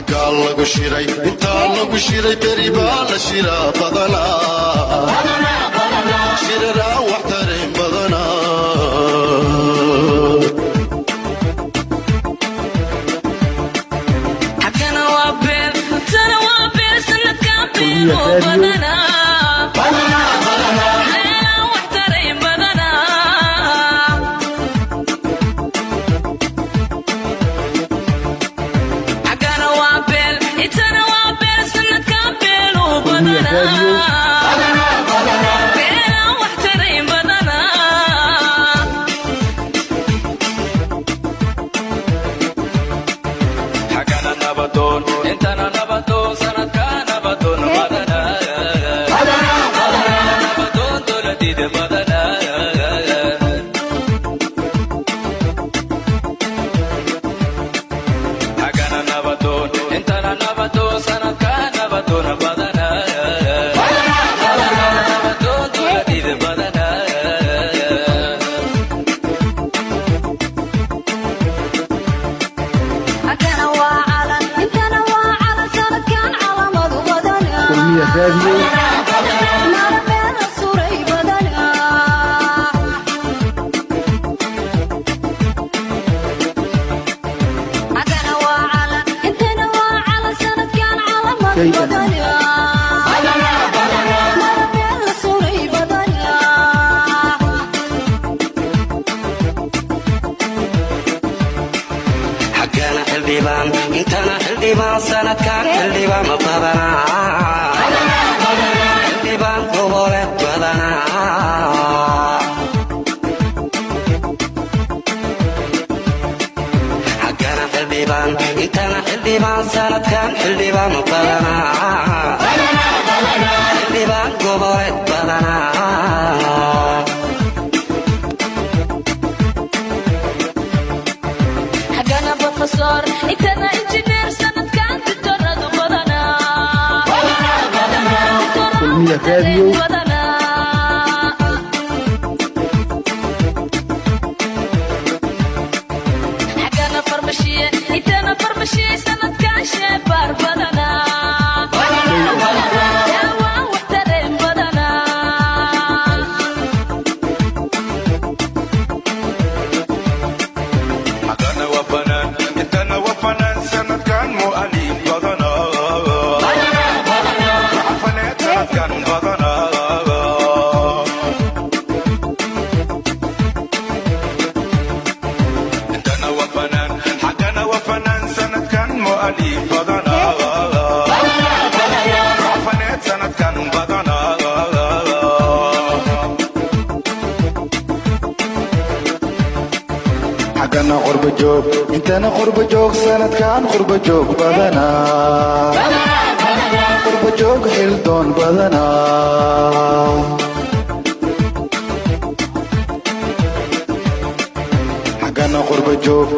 Xaggaa lagu shiray, intaa lagu shiray, beri baa la shiraa badanaa, shiraraa wax tareen badanaa. Xaggana waa beel, tana waa beel, sanadkan Kulmiye beeluu Radio. badanaa, beelaan wax tarayn badanaa. Xaggana waa beel, intana waa beel, sanadkan beeluu Kulmiye Radio. badanaa, beelaan wax tarayn badanaa. Xaggana nabadoon, intana nabadoon, sanadka nabadoon badanaa, nabadoon dowladida badanaa. Xaggana nabadoon, intana nabadoon, sanadka nabadoon badanaa, nabadoon dowladida badanaa. Xaggana waa calan, intana waa calan, sanadkan calamadu badanaa. Kulmiye Radio. Mara meel la suray badanaa. Xaggana waa calan, intana waa calan, sanadkan calamadu KNN. badanaa. Mara meel la suray badanaa. Xaggana xildhibaan, intana xildhibaan, sanadkan xildhibaan badanaa, xildhibaan goboleed badanaa. Xaggana xildhibaan, intana xildhibaan, sanadkan xildhibaan badanaa, xildhibaan goboleed badanaa. Xaggana professor, intana injineer, sanadkan doctoradu badanaa. Kulmiye Radio. Badanaa. Xaggana farmashiye, intana farmashiye, sanadkan sheebaar badanaa, daawaan wax tareen badanaa. Xaggana waa fanaan, intana waa fanaan, sanadkan mu'alif badanaa, faneed sanadkan badanaa. Intana waa fanaan, xaggana waa fanaan, sanadkan mu'alif badanaa, faneed sanadkan badanaa. Xaggana qurba joog, intana qurba joog, sanadkan qurba joog badanaa, qurba joog xildoon badanaa. Xaggana qurba joog.